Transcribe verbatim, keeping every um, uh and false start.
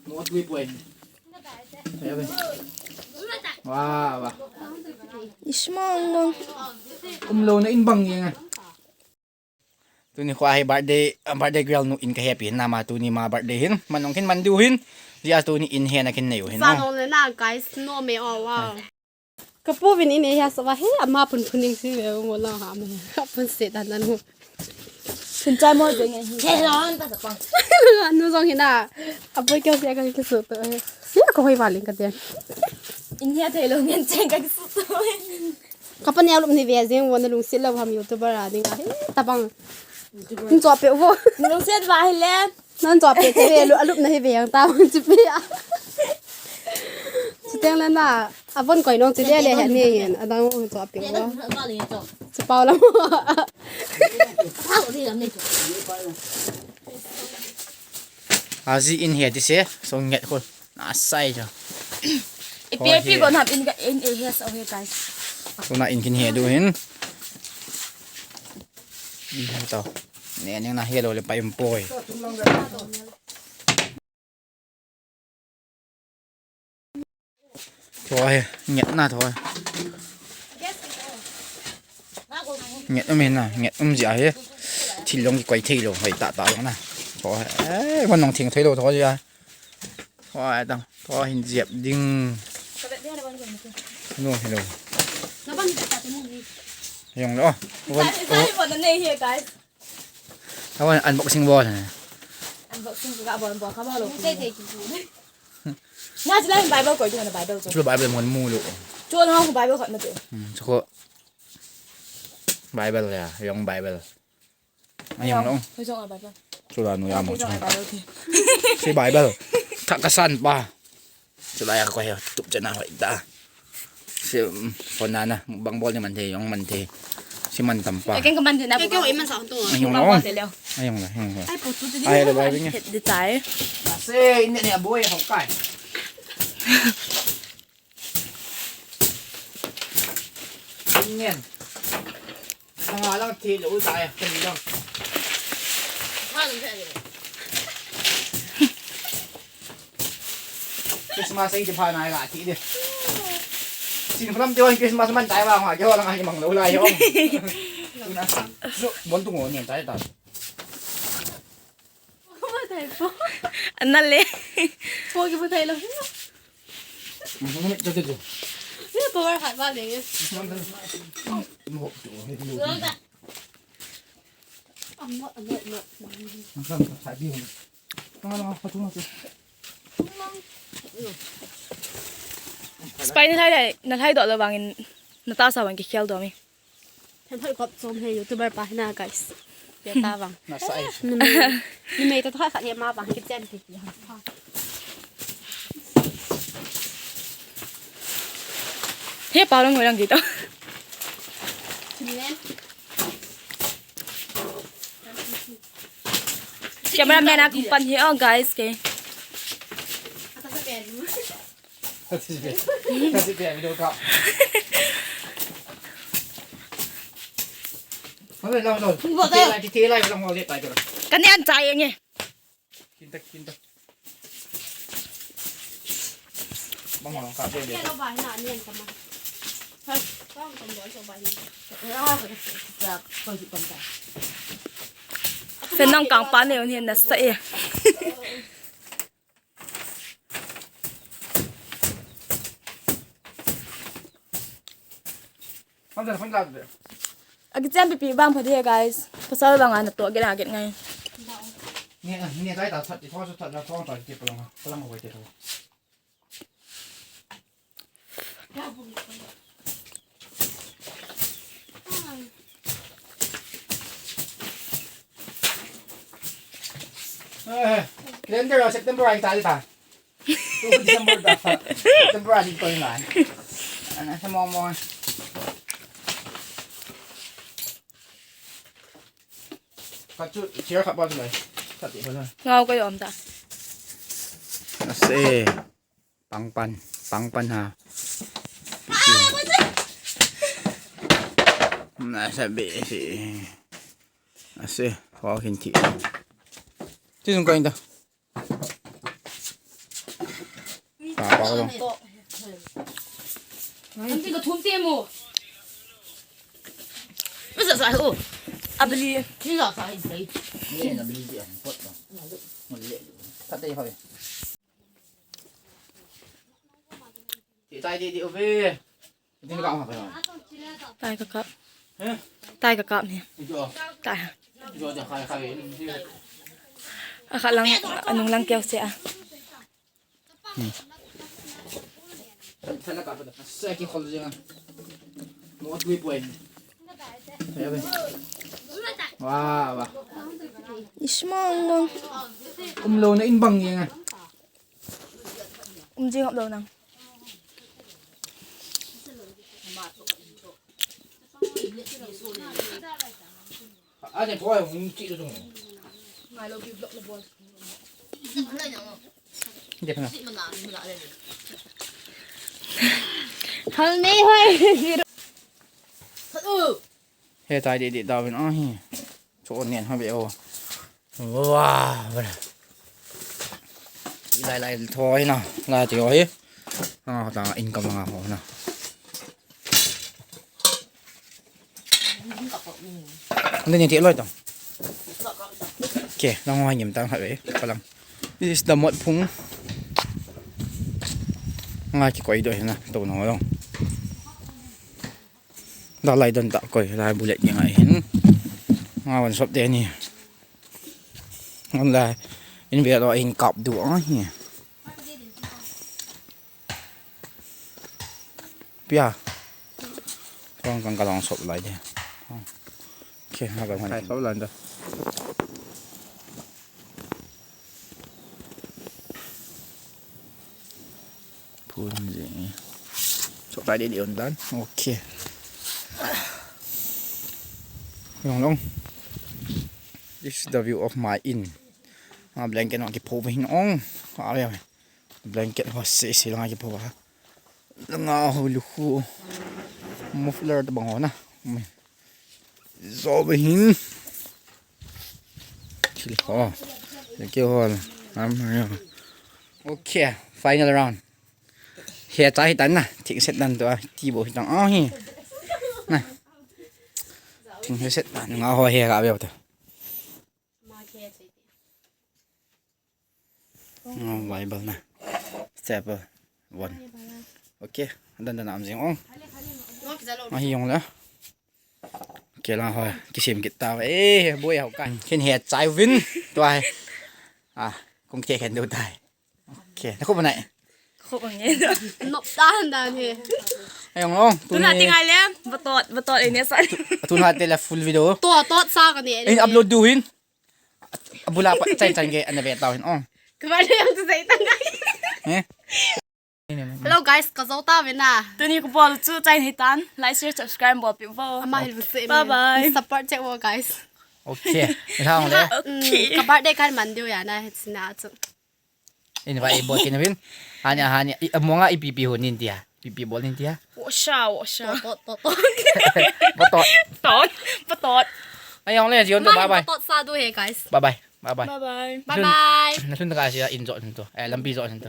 Mo tui poi. Wa wa. Ismang mong. Umlo na in bang yang. Tuni kho hi birthday, birthday girl nu in ka happy na ma tuni ma birthday hin. Manong kin man diu hin. Dia tuni in he na kin nei u hin. Sa no le na guys, no me oh wow. Ka pu vin in e hia sa va he ama pun pun ning si ve mo la ha mo. Pun se dan dan mo. Pun chai mo ve nge hi. He lo an ta sa pang. Anu zong hi na. A boy kyo se ka ki su to he. Hia ko hoi va ling ka den. In hia thei lo ngen cheng ka ki su to he. Ka pa neo lum ni ve zeng wo na lung sit lo ham YouTuber a ding a he. Ta bang. Kin chop pe vo. Lung sit va hi le. Nan chop pe te ve lu alup na hi ve ang ta bang chi pe a. Chi teng le na. A von koi nong chi le le he ni hin. A dang chop pe vo. Chi pau lam. Aji in he ti se. So nget khol. Na sai jo. Ipi ipi go nam in ga in e he so he guys. Tuna in kin he du hin. In he to. Ne ning na he lo le pa im poi. Thoi, nget na thoi. Nget um hin na, nget um jia hi. Thil long ki koi thei lo, hoi ta ta long na. Thoi, eh, von long thing thei lo thoi jia. Thoi tang, thoi hin jep ding. No, hello. Yong lo. Von, Awan unboxing bol. Unboxing ka bol bol ka bol. Te te ki. Na chila Bible ko ding na Bible ko. Chula Bible mon mu lo. Chula Bible ko na te. Hmm, choko. Bible ya, yong Bible. Ayong no. Ko jong Bible. Chula nu ya mo. Si Bible. Thak ka san pa. Chulai a ko he tup chana hoi da. Si, um, phone na na, bang bol ni man the, yong man the. Si man tam pa. Keng ka man the na. Keng ko iman sa to. Ayong na. Ayong na, ayong na. Ai po tu di. Ai lo bai bing. De tai. Se, ne ne boy ho kai. Ingen. Sanga lang thi lo ta ya, thi lo. Christmas ai thi pha na ga thi de. Sin phalam te wan Christmas man tai ba ha, ke ho lang ai mang lo lai ho. Tuna. Bon tu ngo ni tai ta. Ana le. Po ki po tai lo. Ni power khat ba le nge. Spy na lhai, na lhai doh lo vangin na ta sa vang ki khel doh mi. Thenthoi kop chom he YouTuber pa hina guys. Te ta vang. Na sai. Numei, numei ta thoi khat he ma vang ki chen ti ti ha. He pa lo ngoi lang ki to. Cameraman a kung pan he oh guys ke. Kasi pe, kasi pe, video ka. Ano lang doon? Titi lai, titi lai, walang ulit tayo. Kani an chai nge. Kinta, kinta. Bang walang kape dito. Sen nang kang pa ne un hin na sa e. Akichen pipi bang pha de guys. Pasal bang ana to get a get ngai. Ni ni tai ta chat ti tho chat na tho ta ti palang palang ko te tho. Eh, calendar September ai ta ta. December da. December a ding ko ngai. Ana sa mo mo. Ka chu chair khat ba chu ngai. Khat ti ba na. Ngau ka yom ta. Ase. Pangpan. Pangpan ha. Na sa be si. Ase. Ho hin ti. Ti sung ko inda. Tapa ko. Anti ka thum te mo. Masa sa ho. Abli. Ni la sa hi sai. Ni na bili dia. Pot na. Mo le. Thate ho. Ti tai di di ove. Ti ka ma ka. Tai ka kap. He? Tai ka kap ni. Jo. Tai. Jo ja khai khai. A kha lang, anung lang keu se a. Hmm. Thala ka pa da. Sa ki khol jeng a. Mo tui poi. Wah, wah. Ismang mong. Um lo na in bang jeng a. Um jing hop lo nang. Ani poi hung chi tu. Ngai lo ki vlog le bol. Dep na. Hal nei hoi. He tai di di da vin ahi. Cho nen ha ve o. Wow. Lai lai thoi na. Lai ti o hi. Ah, ta income nga ho na. Hindi ni ti loi tong. Ke, lang ho ngim tang ha ve. Palang. This is the mot phung. Nga ki koi do hi na. To no long. Da lai don ta koi, lai bullet ni ngai hin. Nga wan sop te ni. Ngan lai in ve lo in kap du ang hi. Pia. Kong kang ka long sop lai de. Okay, ha ka. Hai sop lai da. Phun jing. Chok tai di di on dan. Okay. Long long. This is the view of my inn. Ah, blanket nong kipho hin ong. Ah, ya. Blanket ho se se lang kipho ha. Langa ho lukhu. Muffler to bang ho na. Zo be hin. Chili ho. Thank you all. Am, ya. Okay, final round. He cha hi tan na, thing set dan to a, ti bo hi tan a hi. Na. Thing he set dan nga ho he ka be to. Nga Bible na. Step one. Okay, dan dan am jing ong. Ma hi yong la. Ke la ho, kisim kit ta. Eh, boi hau ka. Khin he chai vin. Tua he. Ah, kong ke khen do tai. Okay, na ko banai. Ko bang ye. Nop dan dan he. Ayong long. Tuna tingai le, batot, batot ini sa. Tuna te la full video. To, tot sa ka ni. In upload du hin. Abula pa chan chan ke ana ve tau hin ong. Kaba le yang tu sai tang kai. Eh? Hello guys, ka zo ta ve na. Tuni ko bol chu chai ni tan. Like, share, subscribe bol pi vo. Ama hil bu se. Bye bye. Support check wo guys. Okay. Ni hang le. Okay. Ka birthday kan man diu ya na hit sina chu. Ini ba i bol kin vin. Hani hani i amonga i pipi ho nin tia. Pipi bol nin tia. Wo sha, wo sha. Tot, tot, tot. Batot. Tot, batot. Ayong le, John to, bye bye. Tot sa du he guys. Bye bye. Bye bye. Bye bye. Bye bye. Na sun ta ka sia in jo sun to. Eh, lampi jo sun to.